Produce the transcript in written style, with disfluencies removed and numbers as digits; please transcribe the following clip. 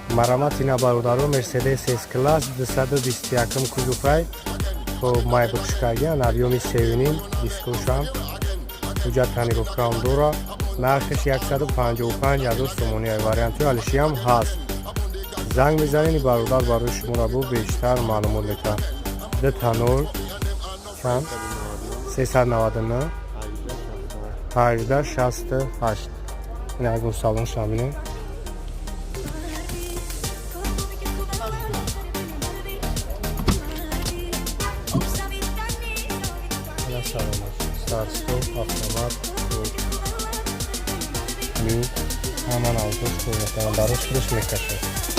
Марамат, ина, бародаро, Мерседес С класс 221 кузовай. Хоб, майбукшкагиан, объёми севиним, дискошам, ҳуҷҷат, тонировкаам дора. Нархаш 155 ҳазор сомонӣ. Вариантҳои алишиам ҳаст. Занг мезанед, бародар барои шуморо бо бештар маълумот метаҳад. Дта нол чанд 399 18 68. Ин ягон салон шаминем. Ина салонаш, старт-стоп, автомат, люк, ҳама навзош кор мекунад, барош худаш мекашад.